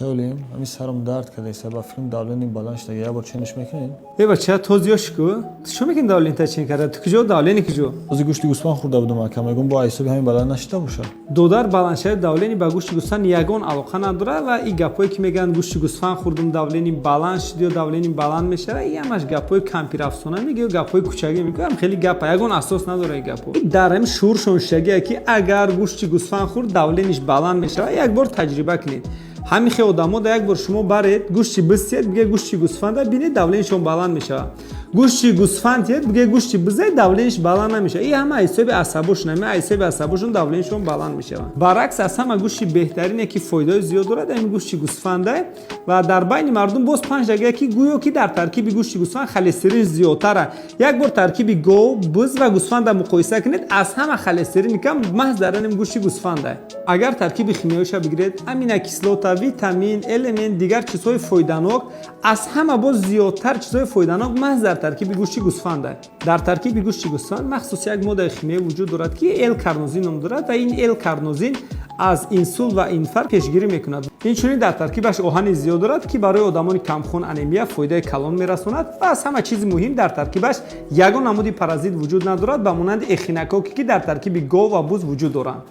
Акаолим, ҳамин сарам дард карда, ба фикрам, давление баланд шуда. Як бор ченш мекунед? Э, бача, то зиёд шуку. Ту чӣ мекунӣ, давление та чен карда? Ту куҷо, давление куҷо? Ози гӯшти гӯсфанд хӯрда будам, ака, мегӯм, бо ҳисоби ҳамин баланд нашида бошад. Додар, баландшавии давление ба гӯшти гӯсфанд ягон алоқа надорад. Ва и гапҳое, ки мегӯянд, гӯшти гӯсфанд хӯрдум, давление баланд шуд ё давление баланд мешавад, и ҳамаш гапҳои кампирафсона мега ё гапҳои кӯчагӣ мегӯям. Хеле гапа, ягон асос надорад и гапҳо. Дар ҳамин шууршон шудагие, ки агар гӯшти гӯсфанд хӯрд, давление ш баланд мешавад. Як бор таҷриба кунед. Ҳамин хел одамо да як бор шумо баред, гӯшти бистиед, биге, гӯшти гӯсфанда бинед, давление шон баланд мешавад. Гӯшти гӯсфанд тиед, биге, гӯшти бизед, давление ш баланд намешавад. И ҳама ҳисоби асабошон, ҳама ҳисоби асабошон давление шон баланд мешавад. Баръакс, аз ҳама гӯшти беҳтарине, ки фоидаҳои зиёд дорад, ҳамин гӯшти гӯсфанда. Ва дар байни мардум боз панҷ дагия, ки гӯё ки дар таркиби гӯшти гӯсфанд холестерин зиёдтара. Як бор таркиби гов, буз ва гӯсфанда муқоиса кунед, аз ҳама холестерини кам маҳз дар ҳамин гӯшти гӯсфанда. Агар таркиби химиёиша бигиред, аминокислота, витамин, элемент, дигар чизҳои фоиданок, аз ҳама боз зиёдтар чизҳои фоиданок маҳз дар таркиби гӯшти гӯсфанда. Дар таркиби гӯшти гӯсфанд махсус як моддаи химиявӣ вуҷуд дорад, ки L-карнозин ном дорад, ва ин L-карнозин аз инсулт ва инфаркт пешгирӣ мекунад. Инчунин дар таркибаш оҳани зиёд дорад, ки барои одамони камхун, анемия фоидаи калон мерасонад. Ва аз ҳама чизи муҳим, дар таркибаш ягон намуди паразит вуҷуд надорад, ба монанди эхинококке, ки дар таркиби гов ва буз вуҷуд доранд.